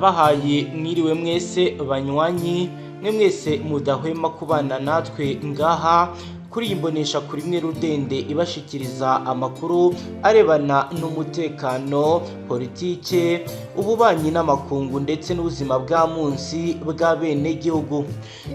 Ndabahaye mwiriwe mwese banywanyi, mwe mwese mudahwema kubana natwe ngaha kuri iyi mbonesha kuri imwe rudende ibashikiriza amakuru arebana n'umutekano, politike, ububanyi n'amakungu ndetse n'ubuzima bwa munsi bwa bene gihugu.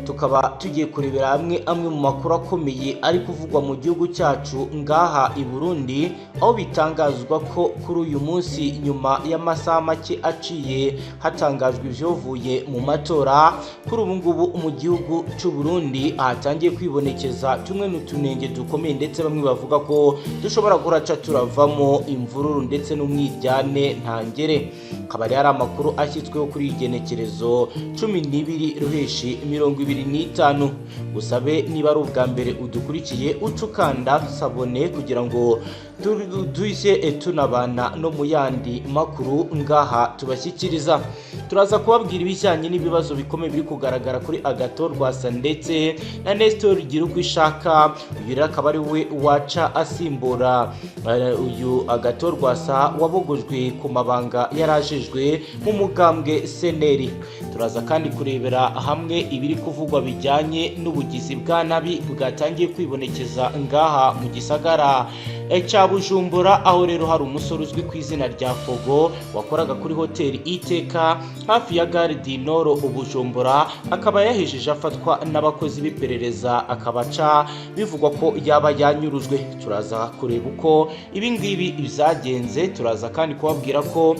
Tukaba tugiye kurebera hamwe amwe mu makuru akomeye ari kuvugwa mu gihugu cyacu ngaha i Burundi, aho bitangazwa ko kuri uyu munsi nyuma y'amasaha make aciye hatangajwe ivyovuye mu matora, kuri ubu ngubu mu gihugu cy'u Burundi hatangiye kwibonekeza tumwe n'utunenge dukomeye, ndetse bamwe bavuga ko dushobora kuraca turavamo imvururu ndetse n'umwiryane ntangere. Akaba rero ari amakuru ashyizweho kuri iyi genekerezo 12 Ruheshi 2025. Gusabe niba ari ubwa mbere udukurikiye, uca ukanda s'abonner kugira ngo duhise tunabana no mu yandi makuru ngaha tubashyikiriza. Turaza kubabwira ibijyanye n'ibibazo bikomeye biri kugaragara kuri Agathon Rwasa ndetse na Nestor Girukwishaka. Uyu rero akaba ari we waca asimbura uyu Agathon Rwasa wabogojwe ku mabanga yarajejwe mu mugambwe CNL. Turaza kandi kurebera hamwe ibiri kuvugwa bijyanye n'ubugizi bwa nabi bwatangiye kwibonekeza ngaha mu gisagara cya Bujumbura, aho rero hari umusore uzwi ku izina rya Fogo wakoraga kuri hoteli Iteka hafi ya Gare du Nord Bujumbura, akaba yahejeje afatwa n'abakozi b'iperereza, akaba aca bivugwa ko yaba yanyurujwe. Turaza kureba uko ibi ngibi byagenze. Turaza kandi kubabwira ko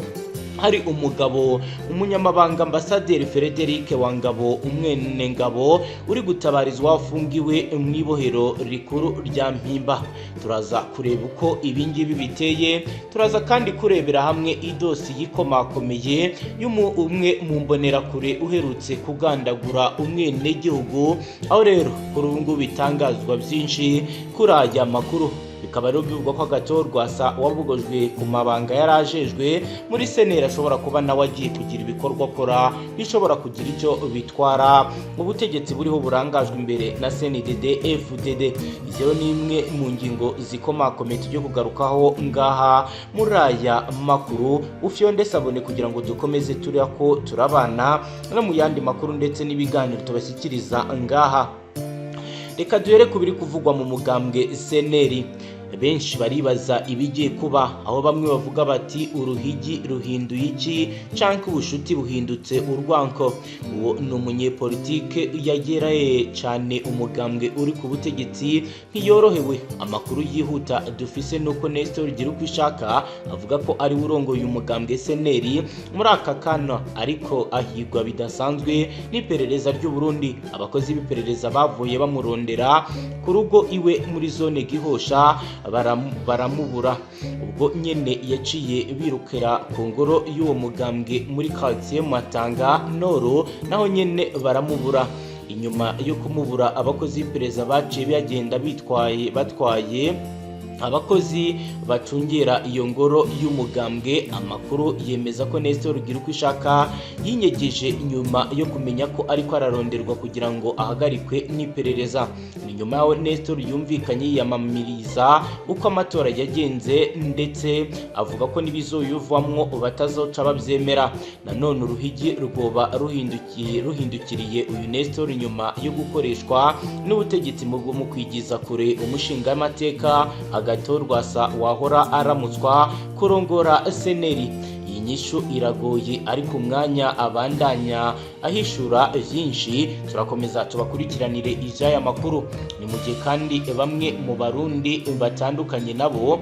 hari umugabo, umunyamabanga ambasaderi Frederic Wangabo Umwenengabo, uri gutabarizwa afungiwe mu ibohero rikuru rya Mpimba. Turaza kureba uko ibi ngibi biteye. Turaza kandi kurebera hamwe idosiye ikomakomeye y'umwe mu mbonerakure uherutse kugandagura umwenegihugu, aho rero kuri ubu ngubu bitangazwa byinshi kuri aya makuru. Bikaba rero bivugwa ko Agathon Rwasa wabugojwe ku mabanga yari ajejwe muri CNL ashobora kuba nawe agiye kugira ibikorwa akora bishobora kugira icyo bitwara mu butegetsi buriho burangajwe imbere na CNDD FDD. Izi rero ni imwe mu ngingo zikomakomeye tujye kugarukaho ngaha muri aya makuru. Ufyonde s'abonner kugira ngo dukomeze turiya ko turabana no mu yandi makuru ndetse n'ibiganiro tubashyikiriza ngaha. Reka duhere ku biri kuvugwa mu mugambwe CNL. Benshi baribaza ibigiye kuba, aho bamwe bavuga bati uruhigi ruhinduye iki canke ubushuti buhindutse urwanko. Uwo ni umunyepolitike yageraye cyane umugambwe uri ku butegetsi, ntiyorohewe. Amakuru yihuta dufise nuko Nestor Girukwishaka avuga ko ari we urongoye umugambwe CNL muri aka kana, ariko ahigwa bidasanzwe n'iperereza ry'u Burundi. Abakozi b'iperereza bavuye bamurondera ku rugo iwe muri zone Gihosha, baramubura. Ubwo nyene yaciye birukira ku ngoro y'uwo mugambwe muri quartier Matanga Nord, naho nyene baramubura. Inyuma yo kumubura, abakozi b'iperereza baciye bagenda bitwaye batwaye abakozi bacungera iyo ngoro y'umugambwe. Amakuru yemeza ko Nestor Girukwishaka yinyegeje nyuma yo kumenya ko ariko araronderwa kugira ngo ahagarikwe n'iperereza. Ni nyuma yaho Nestor yumvikanye yiyamamiriza uko amatora yagenze, ndetse avuga ko n'ibizoyuvamwo batazoca babyemera. Nanone uruhigi rwoba ruhindukiriye uyu Nestor nyuma yo gukoreshwa n'ubutegetsi mu kwigiza kure umushingamateka Agathon Rwasa wahora aramutswa kurongora CNL. Iyi nyishu iragoye, ariko umwanya abandanya ahishura byinshi. Turakomeza tubakurikiranire iby'aya makuru. Ni mu gihe kandi bamwe mu Barundi batandukanye nabo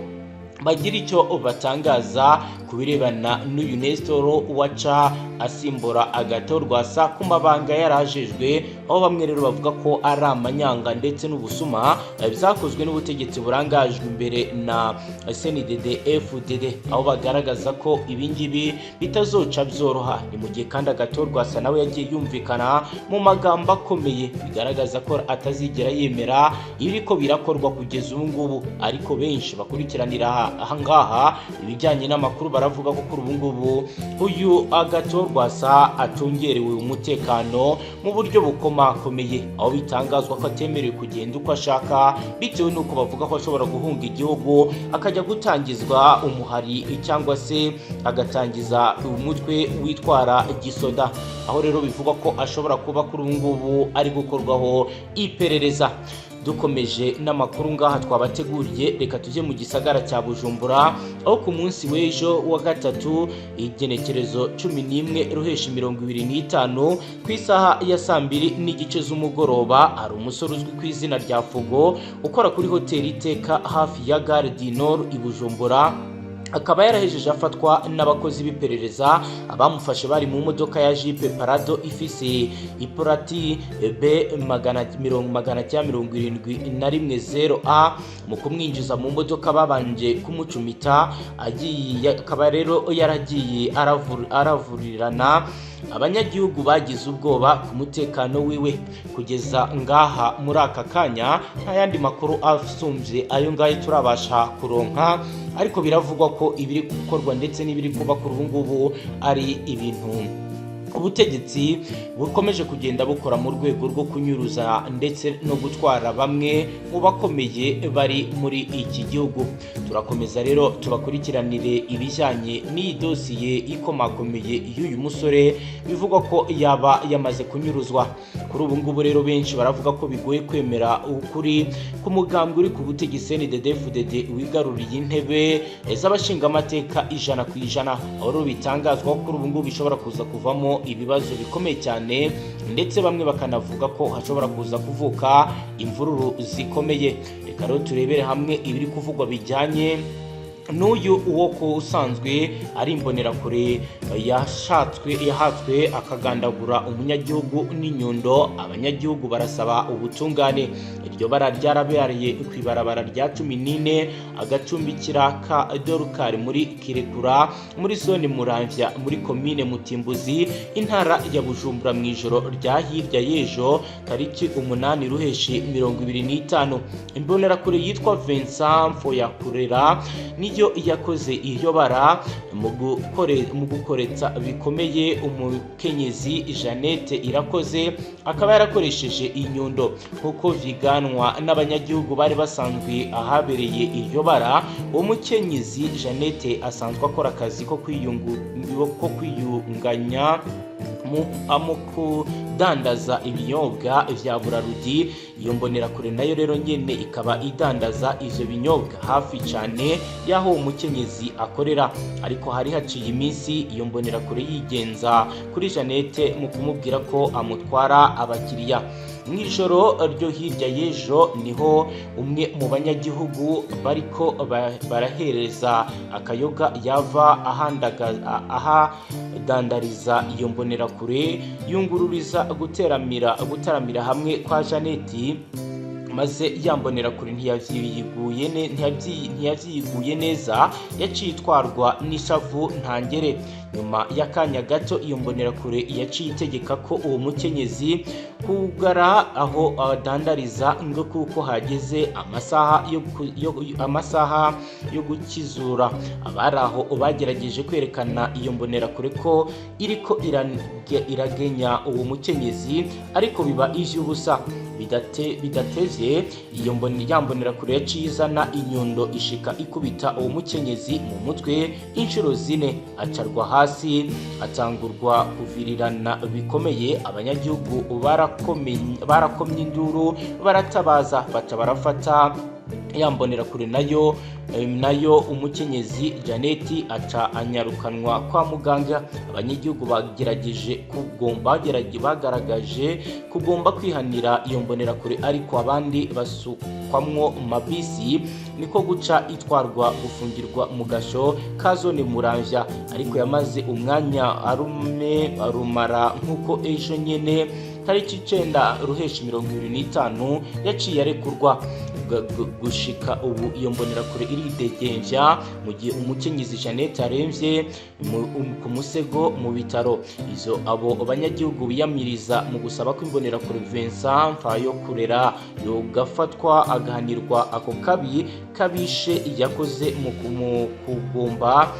bagira icyo batangaza ku birebana n'uyu Nestor waca asimbura Agathon Rwasa ku mabanga yarajejwe, aho bamwe rero bavuga ko ari amanyanga ndetse n'ubusuma byakozwe n'ubutegetsi burangajwe imbere na CNDD FDD, aho bagaragaza ko ibingibi bitazoca byoroha. Ni mu gihe kandi Agathon Rwasa nawe yagiye yumvikana mu magambo akomeye bigaragaza ko atazigera yemera ibiriko birakorwa kugeza ubu ngubu, ariko benshi bakurikiranira Ahangaha ibijyanye n'amakuru, baravuga ko kuri ubu ngubu uyu Agathon Rwasa atungerewe umutekano mu buryo bukomakomeye, aho bitangazwa ko atemerewe kugenda uko ashaka, bitewe n'uko bavuga ko ashobora guhunga igihugu akajya gutangizwa umuhari cyangwa se agatangiza umutwe witwara gisoda. Aho rero bivugwa ko ashobora kuba kuri ubu ngubu ari gukorwaho iperereza. Dukomeje n'amakuru ngaha twabateguriye, reka tujye mu gisagara cya Bujumbura, aho ku munsi w'ejo wa gatatu, igenekerezo 11 Ruheshi 25, ku isaha ya saa 2:30 z'umugoroba, hari umusore uzwi ku izina rya Fugo ukora kuri hoteli Iteka hafi ya Gare du Nord i Bujumbura, akaba yarahejeje afatwa n'abakozi b'iperereza. Abamufashe bari mu modoka ya Jeep Prado ifise iporati B 971 0 A. Mu kumwinjiza mu modoka babanje kumucumita, agiye akaba rero yaragiye aravurirana. Abanyagihugu bagize ubwoba ku mutekano wiwe. Kugeza ngaha muri aka kanya nta yandi makuru asumbye ayo ngayo turabasha kuronka, ariko biravugwa ko ibiri gukorwa ndetse n'ibiri kuba kuri ubu ngubu ari ibintu ubutegetsi bukomeje kugenda bukora mu rwego rwo kunyuruza ndetse no gutwara bamwe mu bakomeye bari muri iki gihugu. Turakomeza rero tubakurikiranire ibijyanye n'iyi dosiye ikomakomeye y'uyu musore bivugwa ko yaba yamaze kunyuruzwa. Kuri ubu ngubu rero benshi baravuga ko bigoye kwemera ukuri ku mugambwe uri ku butegetsi CNDD-FDD wigaruriye intebe z'abashingamateka 100%, aho rero bitangazwa ko kuri ubu ngubu bishobora kuza kuvamo ibibazo bikomeye cyane, ndetse bamwe bakanavuga ko hashobora kuza kuvuka imvururu zikomeye. Reka rero turebere hamwe ibiri kuvugwa bijyanye n'uyu uwo ko usanzwe ari imbonerakure yashatswe yahatswe akagandagura umunyagihugu n'inyundo. Abanyagihugu barasaba ubutungane. Iryo bara ryarabereye ku ibarabara rya 14, agacumbikira ka Dorukari muri Kirekura, muri zone Muramvya, muri komine Mutimbuzi, intara ya Bujumbura, mu ijoro rya hirya y'ejo tariki 8 Ruheshi 25. Imbonerakure yitwa Vincent Mfoyakurera niyo yakoze iryo bara mu gukoretsa bikomeye umukenyezi Jeannette Irakoze, akaba yarakoresheje inyundo, nk'uko viganwa n'abanyagihugu bari basanzwe ahabereye iryo bara. Uwo mukenyezi Jeannette asanzwe akora akazi ko kwiyunganya mu kudandaza ibinyobwa vya Burarudi. Iyo mbonerakure nayo rero nyene ikaba idandaza ivyo binyobwa hafi cane y'aho uwo mukenyezi akorera. Ariko hari haciye iminsi iyo mbonerakure yigenza kuri Jeannette mu kumubwira ko amutwara abakiriya. Mu ijoro ryo hirya y'ejo niho umwe mu banyagihugu bariko barahereza akayoga yava ahadandariza iyo mbonerakure, yungururiza gutaramira hamwe kwa Jeannette, maze yambonera kure ntiyavyiguye neza, yaciye itwarwa n'ishavu ntangere. Nyuma y'akanya gato iyo mbonerakure yaciye itegeka ko uwo mukenyezi kugara aho adandariza, ngo kuko hageze amasaha yo gukizura. Abari aho bagerageje kwerekana iyo mbonerakure ko iriko iragenya uwo mukenyezi, ariko biba ivy'ubusa. Bidatevye iyo ya mbonerakure yaciye izana inyundo, ishika ikubita uwo mukenyezi mu mutwe inshuro zine, acarwa hasi, atangurwa kuvirirana bikomeye. Abanyagihugu barakomye induru, baratabaza, baca barafata ya mbonerakure nayo umukenyezi Janet aca anyarukanwa kwa muganga. Abanyagihugu bagerageje kugomba bagaragaje kugomba kwihanira iyo mbonerakure, ariko abandi basukwamwo mabisi, niko guca itwarwa gufungirwa mu gasho ka zone Muramvya, ariko yamaze umwanya arume arumara. Nk'uko ejo nyene tariki 9 Ruheshi 25 yaciye arekurwa. Gushika ubu iyo mbonerakure iridegemvya, mu gihe umukenyezi Jeannette aremvye ku musego mu bitaro. Izo abo banyagihugu biyamiriza mu gusaba ko imbonerakure Vincent Mfayokurera yogafatwa, agahanirwa ako kabi kabishe yakoze mu kugomba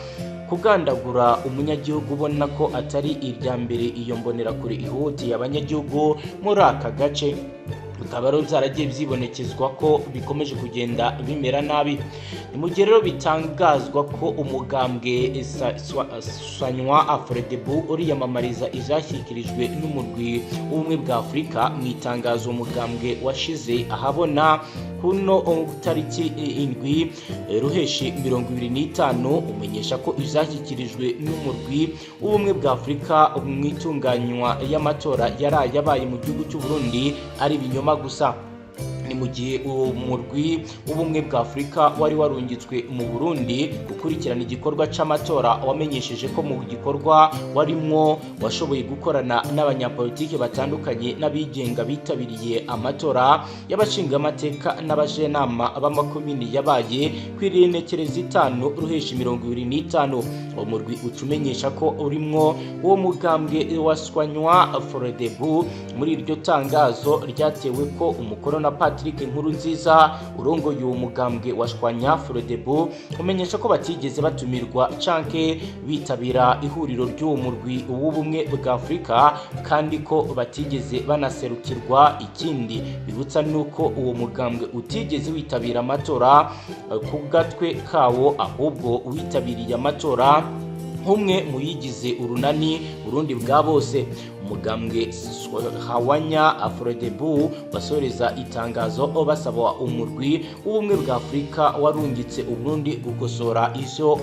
kugandagura umunyagihugu. Ubona ko atari irya mbere iyo mbonerakure ihutiye abanyagihugu muri aka gace, bikaba rero byaragiye byibonekezwa ko bikomeje kugenda bimera nabi. Ni mu gihe rero bitangazwa ko umugambwe Sanywa Afrodebu uriyamamariza ivyashyikirijwe n'umurwi w'Ubumwe bwa Afurika. Mu itangazo umugambwe washize ahabona kuno tariki 7 Ruheshi 25, umenyesha ko ivyashyikirijwe n'umurwi w'Ubumwe bwa Afurika mu itunganywa y'amatora yaraye abaye mu gihugu cy'u Burundi ari ibinyoma gusa. Ni mu gihe uwo murwi w'Ubumwe bwa Afurika wari warungitswe mu Burundi gukurikirana igikorwa c'amatora wamenyesheje ko mu gikorwa warimwo washoboye gukorana n'abanyapolitiki batandukanye n'abigenga bitabiriye amatora y'abashingamateka n'abajenama b'amakomini yabaye kw'irenekereza 5 Ruheshi 2025. Uwo murwi uca umenyesha ko urimwo uwo mugambwe waswanywa Frodebu. Muri iryo tangazo ryatewe ko umukono na Patrick Nkurunziza urongoye uwo mugambwe washwanya Frodebu, umenyesha ko batigeze batumirwa canke bitabira ihuriro ry'uwo murwi w'Ubumwe bwa Afurika, kandi ko batigeze banaserukirwa. Ikindi bibutsa nuko uwo mugambwe utigeze witabira amatora ku gatwe kawo, ahubwo witabiriye amatora nk'umwe mu yigize urunani Burundi bwa bose. Umugambwe Hawanya Afrodebu basoreza itangazo basaba umurwi w'Ubumwe bwa Afurika warungitse Uburundi gukosora ivyo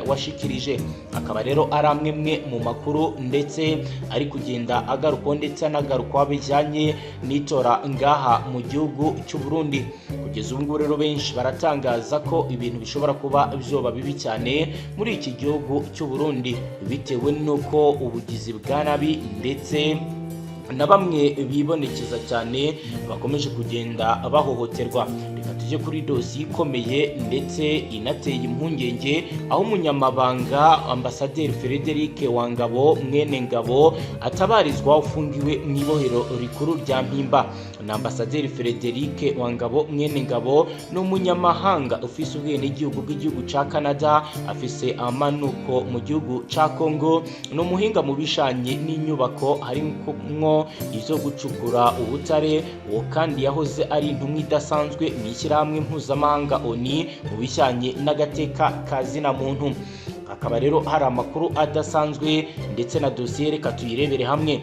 washikirije. Akaba rero ari amwe mwe mu makuru ndetse ari kugenda agarukwaho ndetse anagarukwaho bijyanye n'itora ngaha mu gihugu cy'u Burundi. Kugeza ubu ngubu rero benshi baratangaza ko ibintu bishobora kuba byoba bibi cyane muri iki gihugu cy'u Burundi, bitewe n'uko ubugizi bwa nabi ndetse na bamwe bibonekeza cyane bakomeje kugenda bahohoterwa. Reka tujye kuri dosiye ikomeye ndetse inateye impungenge, aho umunyamabanga Ambasaderi Frederic Wangabo Mwene Ngabo atabarizwa ufungiwe mu ibohero rikuru rya Mpimba. Na Ambasaderi Frederic Wangabo Mwene Ngabo ni umunyamahanga ufise ubwenegihugu bw'igihugu ca Canada, afise amanuko mu gihugu ca Congo. Ni umuhinga mu bijanye n'inyubako, harimwo ivyo gucukura ubutare. Uwo kandi yahoze ari intumwa idasanzwe mu ishyirahamwe mpuzamahanga ONU mu bijyanye n'agateka ka zina muntu. Hakaba rero hari amakuru adasanzwe ndetse na dosiye, reka tuyirebere hamwe.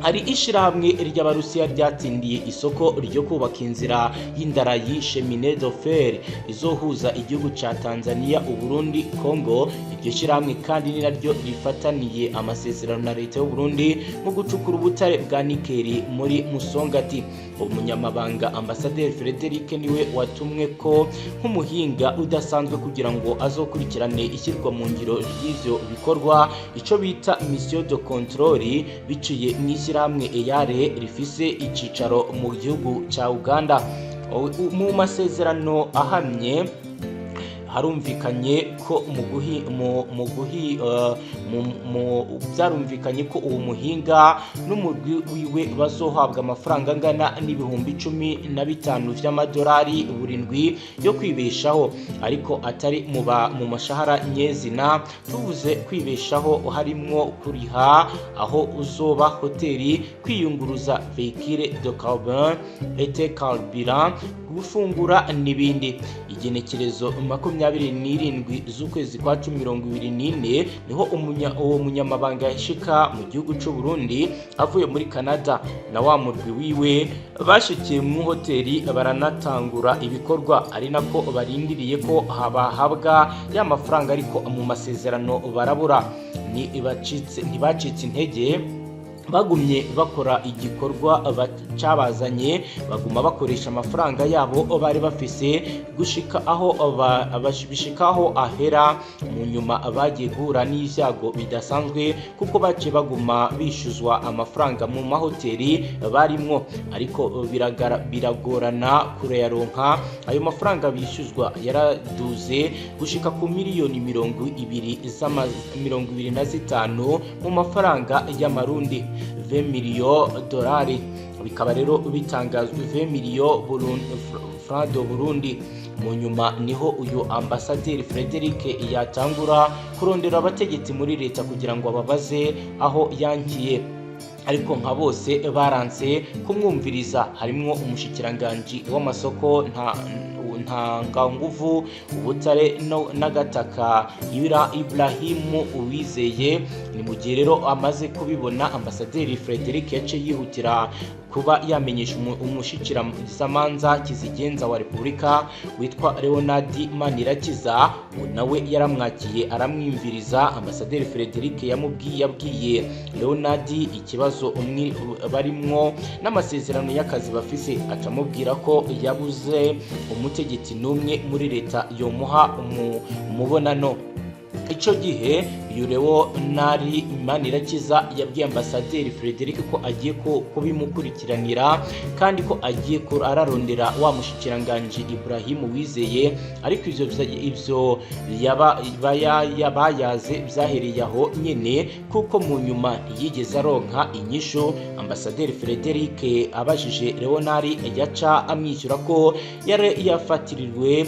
Hari ishyirahamwe ry'Abarusiya ryatsindiye isoko ryo kubaka inzira y'indarayi, chemin de fer, izohuza igihugu ca Tanzania, Uburundi, Congo. Iryo shyirahamwe kandi ni naryo rifataniye amasezerano na leta y'u Burundi mu gucukura ubutare bwa nikeli muri Musongati. Umunyamabanga Ambasaderi Frederic niwe watumwe ko nk'umuhinga udasanzwe kugira ngo azokurikirane ishyirwa mu ngiro ry'ivyo bikorwa, ico bita mission de contrôle, biciye mu ishyirahamwe EAR rifise icicaro mu gihugu cya Uganda. Mu masezerano ahamye harumvikanye ko mu guhi mu mu guhi eh, mu mu byarumvikanye ko uwo muhinga n'umurwi wiwe bazohabwa amafaranga angana n'15,000 vy'amadolari buri ndwi yo kwibeshaho, ariko atari mu mashahara nyezina. Tuvuze kwibeshaho, harimwo kuriha aho uzoba, hoteli, kwiyunguruza, véhicule de carbone et carburant, gufungura n'ibindi. Igenekerezo 27 z'ukwezi kwa 10 24 niho uwo munyamabanga yashika mu gihugu cy'u Burundi avuye muri Canada na wa murwi wiwe. Bashikiye mu hoteli baranatangura ibikorwa, ari nako barindiriye ko habahabwa ya mafaranga, ariko mu masezerano barabura. Ni bacitse, ntibacitse intege. Bagumye bakora igikorwa cabazanye, baguma bakoresha amafaranga yabo bari bafise gushika aho bishikaho ahera. Mu nyuma bagiye guhura n'ivyago bidasanzwe, kuko baciye baguma bishuzwa amafaranga mu mahoteli barimwo, ariko biragorana kuyaronka. Ayo mafaranga bishyuzwa yaraduze gushika ku miliyoni 25 mu mafaranga y'Amarundi, 20 millions dolari. Bikaba rero bitangazwa 20 millions francs du Burundi. Mu nyuma niho uyu ambasaderi Frederic yatangura kurondera abategetsi muri leta kugira ngo ababaze aho yankiye, ariko nka bose baranse kumwumviriza, harimwo umushikiranganji w'amasoko nta ntanganguvu, ubutare n'agataka, Ibrahimu Uwizeye. Ni mu gihe rero amaze kubibona, ambasaderi Frederic yaciye yihutira kuba yamenyesha umushikirizamanza kizigenza wa Repubulika witwa Leonard Manirakiza. Uwo nawe yaramwakiye, aramwumviriza. Ambasaderi Frederic yamubwiye, yabwiye Leonard ikibazo barimwo n'amasezerano y'akazi bafise, acamubwira ko yabuze umutegetsi n'umwe muri leta yomuha umubonano. Ico gihe uyu Leonard Manirakiza yabwiye ambasaderi Frederic ko agiye kubimukurikiranira kandi ko agiye ararondera wa mushikiranganji Ibrahim Wizeye. Ariko ivyo bayaze vyahereye aho nyene, kuko mu nyuma ntiyigeze aronka inyishu. Ambasaderi Frederic abajije Leonard, yaca amwishyura ko yari yafatiriwe,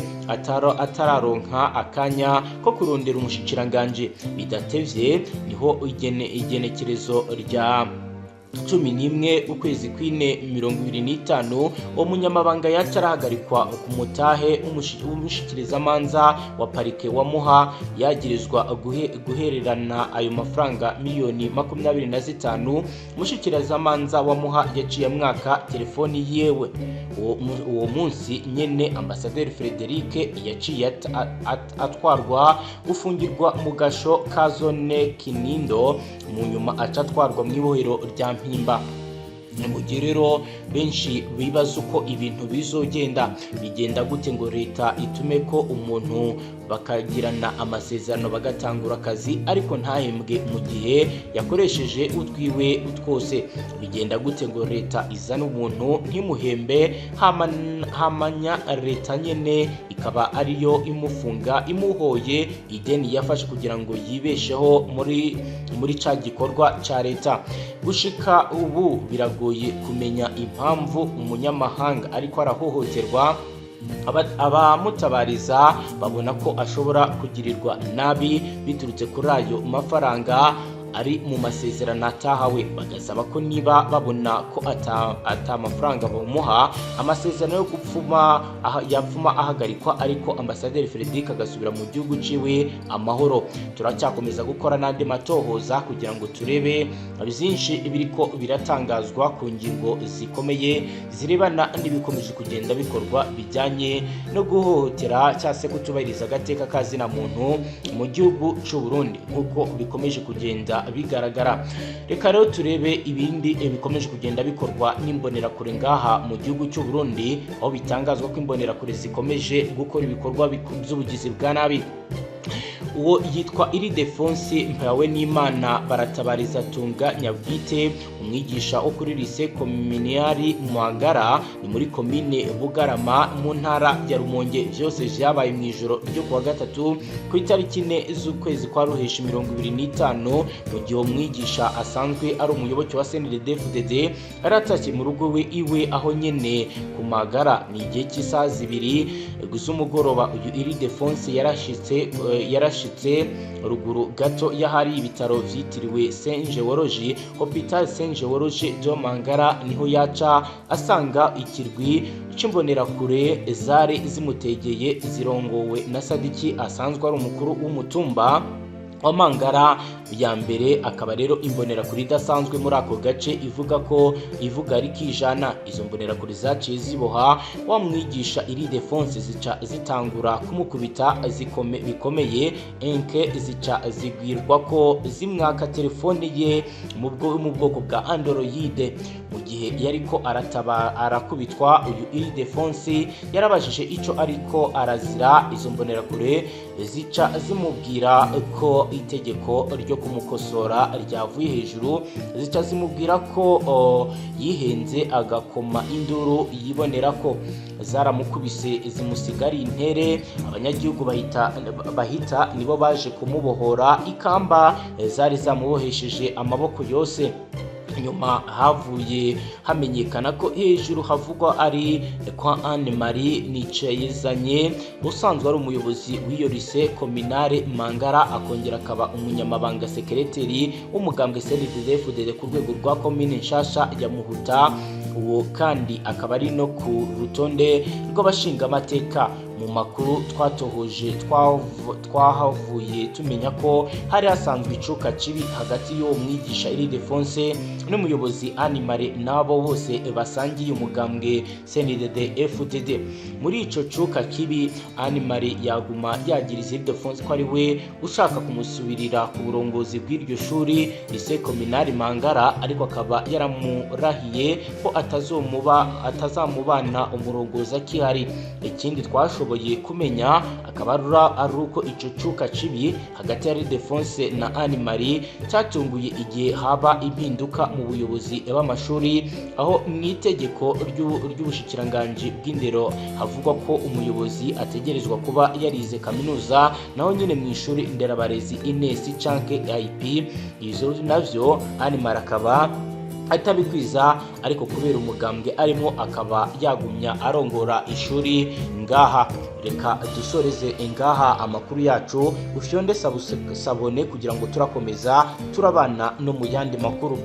atararonka akanya ko kurondera umushikiranganji. Bidatevye niho igenekerezo rya 11 ukwezi kwine 2025, uwo munyamabanga yaca arahagarikwa ku mutahe w'umushikirizamanza wa parike wa Muha, yagirizwa guhererana ayo mafaranga miliyoni 25. Umushikirizamanza wa Muha yaciye amwaka telefoni yewe. Uwo munsi nyene ambasaderi Frederic yaciye atwarwa gufungirwa mu gasho ka zone Kinindo, mu nyuma aca atwarwa mu ibohero rya Mpimba. Ni mu gihe rero benshi bibaza uko ibintu bizogenda. Bigenda gute ngo leta itume ko umuntu bakagirana amasezerano, bagatangura akazi, ariko ntahembwe mu gihe yakoresheje utwiwe twose? Bigenda gute ngo leta izane umuntu ntimuhembe, hamanya leta nyene ikaba ariyo imufunga, imuhoye ideni yafashe kugira ngo yibesheho muri ca gikorwa ca leta? Gushika ubu biragoye kumenya impamvu umunyamahanga ariko arahohoterwa. Abamutabariza babona ko ashobora kugirirwa nabi biturutse kuri ayo mafaranga ari mu masezerano atahawe, bagasaba ko niba babona ko ata mafaranga bamuha, amasezerano yo gupfuma yapfuma ahagarikwa, ariko ambasaderi Frederic agasubira mu gihugu ciwe amahoro. Turacyakomeza gukora n'andi matohoza kugira ngo turebe byinshi biriko biratangazwa ku ngingo zikomeye zirebana n'ibikomeje kugenda bikorwa bijyanye no guhohotera cyangwa se kutubahiriza agateka ka zina muntu mu gihugu cy'u Burundi, nk'uko bikomeje kugenda bigaragara. Reka rero turebe ibindi bikomeje kugenda bikorwa n'imbonerakure ngaha mu gihugu cy'u Burundi, aho bitangazwa ko imbonerakure zikomeje gukora ibikorwa by'ubugizi bwa nabi. Uwo yitwa Iridefonsi Mpawe n'Imana Baratabariza Tunga Nyabwite, umwigisha wo kuri Lycée Communal Mwangara, ni muri komine Bugarama mu ntara ya Rumonge. Byose vyabaye mu ijoro ryo kuwa gatatu ku itariki 4 z'ukwezi kwa Ruheshi 2025, mu gihe uwo mwigisha asanzwe ari umuyoboke wa CNDD-FDD yari mu rugo we iwe aho nyene ku Magara. Ni igihe cy'isaha 2 z'umugoroba. Uyu Iridefonsi yarashitse ruguru gato y'ahari ibitaro vyitiriwe Saint George, Hôpital Saint George de Mangara, niho yaca asanga ikirwi c'imbonerakure zari zimutegeye, zirongowe na Sadiki asanzwe ari umukuru w'umutumba. Wa Mangara ya mbere akaba rero imbonerakure idasanzwe muri ako gace, ivuga ko ivuga ari kijana. Izo mbonerakure zaciye ziboha wa mwigisha Iridefonse, zica zitangura kumukubita bikomeye enke, zica zigwirwa ko zimwaka telefone ye mu bwoko bwa Android. Mu gihe yariko arataba arakubitwa, uyu Iridefonse yarabajije ico ariko arazira. Izo mbonerakure zica zimubwira ko itegeko ryo kumukosora ryavuye hejuru, zica zimubwira ko yihenze, agakoma induru yibonera ko zaramukubise zimusiga ari intere. Abanyagihugu bahita nibo baje kumubohora ikamba zari zamubohesheje amaboko yose. Nyuma havuye hamenyekana ko hejuru havugwa ari kwa Anne Marie Nicayezanye, usanzwe ari umuyobozi w'iyo lycée communale Mangara, akongera akaba umunyamabanga sekereteri w'umugambwe CNDD-FDD ku rwego rwa komine nshasha ya Muhuta. Uwo kandi akaba ari no ku rutonde rw'abashingamateka. Mu makuru twatohoje twahavuye tumenya ko hari hasanzwe icuka kibi hagati y'uwo mwigisha Iridefonse n'umuyobozi Anne Marie, n'abo bose basangiye umugambwe CNDD FDD. Muri ico cuka kibi, Anne Marie yaguma yagiriza Iridefonse ko ari we ushaka kumusubirira ku burongozi bw'iryo shuri lycée communale Mangara, ariko akaba yaramurahiye ko atazamubana umurongozi akihari. Ikindi twashoboye kumenya akaba ari uko ico cuka kibi hagati ya Iridefonse na Anne Marie cyatunguye igihe haba impinduka mu buyobozi b'amashuri, aho mu itegeko ry'ubushikiranganji bw'indero havugwa ko umuyobozi ategerezwa kuba yarize kaminuza, naho nyine mu ishuri nderabarezi INES canke IP. Ivyo navyo Anne Marie akaba atabikwiza, ariko kubera umugambwe arimo akaba yagumya arongora ishuri ngaha. Reka dusoreze ngaha amakuru yacu. Ufyonde s'abonner kugira ngo turakomeza turabana no mu yandi makuru.